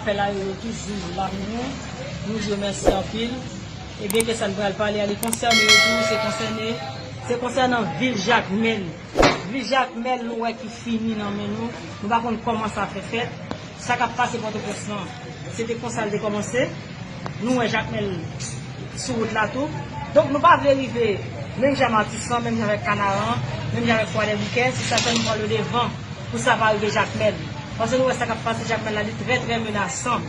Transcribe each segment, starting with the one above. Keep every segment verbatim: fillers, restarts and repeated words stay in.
Fè la yo toujou la pou nou. Nou di yo mèsi anpil. E byen ke sa n pral pale a, li konsène yo tou, se konsène, se konsènan vil Jakmèl. Vil Jakmèl, nou wè ki fini nan men nou. Nou pa konn kòman sa fè fèt. Sa k ap pase Pòtoprens lan, se te konsa l te kòmanse. Nou wè Jakmèl sou wout la tou. Donk, nou pa vle rive menm jan avèk Matisan, menm jan avèk Kanaran, menm jan avèk Kwadèboukè. Se sa fè nou pran le devan pou sa pa rive Jakmèl. Paske nou wè sa k ap pase Jakmèl la, li trè, trè menasan.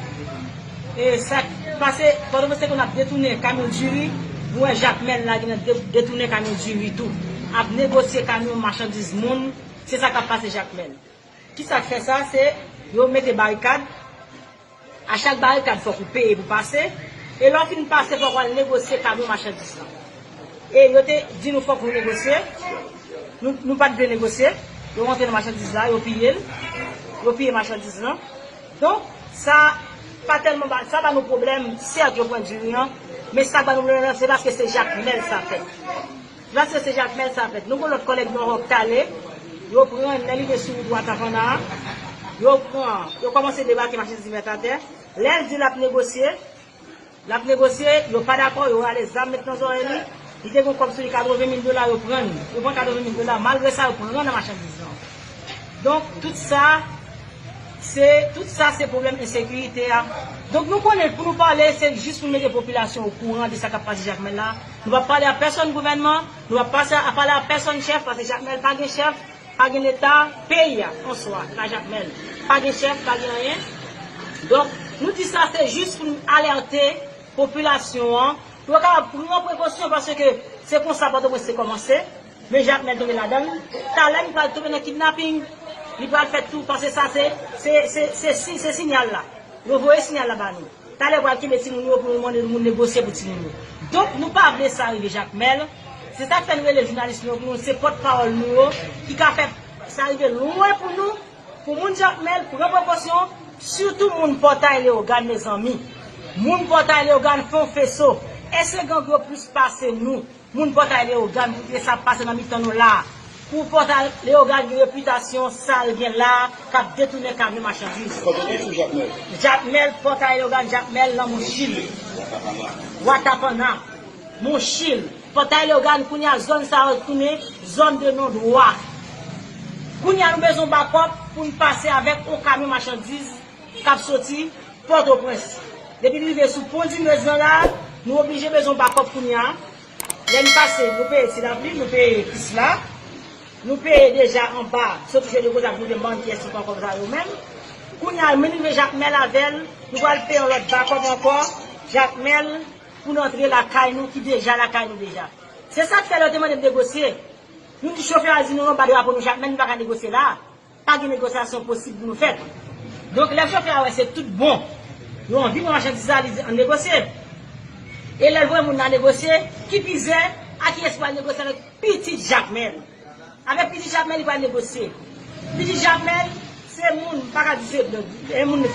E sa k pase, pandan se konn ap detounen kamyon diri, nou wè Jakmèl la gentan de-, detounen kamyon diri tou. Ap negosye kamyon machandiz moun, se sa k ap pase Jakmèl. Kisa k fè sa? Se yo mete barikad. A chak barikad, fòk ou peye pou pase. E lè w fin pase, fòk w al negosye kamyon machandiz lan. E yo te di nou fòk nou negosye. Nou, nou pa t vle negosye. Yo rantre nan machandiz la, yo piye l. Yo piye machandiz lan. Donk, sa pa tèlman ba, sa ba nou pwoblèm. Sèt, yo pran diri an, men sa ba nou pwoblèm, se paske se Jakmèl sa fèt. Paske se Jakmèl sa fèt. Nou gen lòt kòlèg nou ankò k t ale. Yo pran, lè li rive sou wout Watapanna a, yo pran, yo kòmanse debake machandiz li met atè. Lè l di l ap negosye, l ap negosye, yo pa dakò, yo rale zam met nan zòrèy li. Li te gen kòb sou li, katreven mil dola, yo pran l. Yo pran katreven mil dola. Malgre sa, yo pran nan machandiz lan. Donk, tout sa, se, tout sa se pwoblèm ensekirite a. Donk, nou konnen, pou nou pale, se jis pou mete popilasyon okouran de sa k ap pase Jakmèl la. Nou p ap pale a pèsonn gouvènman, nou p ap pase a, pale a pèsonn chèf, paske Jakmèl pa gen chèf, pa gen leta, peyi a, an swa, la Jakmèl. Pa gen chèf, pa gen anyen. Donk, nou di sa, se jis pou nou alète popilasyon an, pou yo kapab pran prekosyon, paske se konsa Pòtoprens te kòmanse. Men Jakmèl tonbe ladan l. Talè li pral tonbe nan kidnaping. Li pral fè tou, paske sa se, se, se, se, si- se sinyal la. Yo voye sinyal la ba nou. Talè pral kenbe timoun yo pou yo mande moun negosye pou timoun yo. Donk, nou pa vle sa rive Jakmèl. Se sa k fè nou rele jounalis nou yo pou nou, se pòtpawòl nou yo ki ka fè sa rive lwen pou nou, pou moun Jakmèl pran prekosyon, sitou moun Pòtay Leyogàn, mezanmi. Moun Pòtay Leyogàn fè yon feso. Èske gang yo plis pase nou? Moun Pòtay Leyogàn, pou kisa sa ap pase nan mitan nou la a? Pou Pòtay Leyogàn gen repitasyon sa l gen la a, k ap detounen kamyon machandiz. Pòtoprens ou Jakmèl? Jakmèl, Pòtay Leyogàn, Jakmèl, nan Monchil. Watapanna. Monchil. Pòtay Leyogàn, kounye a zòn sa yo tounen zòn de non dwa. Kounye a nou bezwen bakòp pou n pase avèk yon kamyon machandiz k ap soti Pòtoprens. Depi n rive sou pon Dimez lan la, nou oblije bezwen bakòp kounye a. Lè n pase, nou peye Ti Lapli, nou peye Krisla, nou peye deja anba, soti Jodi Kozak, nou te bann pyès nou pran kòb sa yo menm. Kounye a, menm rive Jakmèl avè l, nou pral peye yon lòt bakòp ankò, Jakmèl, pou n antre lakay nou, ki deja lakay nou deja. Se sa k fè lè yo te mande m negosye. Nou di chofè a di nou, non, ba drapo nou Jakmèl, nou pa ka negosye la. Pa gen negosyasyon posib pou nou fèt. Donk, lè chofè a wè se tout bon, yo anvi pran machandiz la, li di, ann negosye. E lè l voye moun nan negosye, ki pizè, a kiyès pral negosye avèk pitit Jakmèl? Avèk pitit Jakmèl, li pral negosye. Pitit Jakmèl, se moun, m pa ka di se, e moun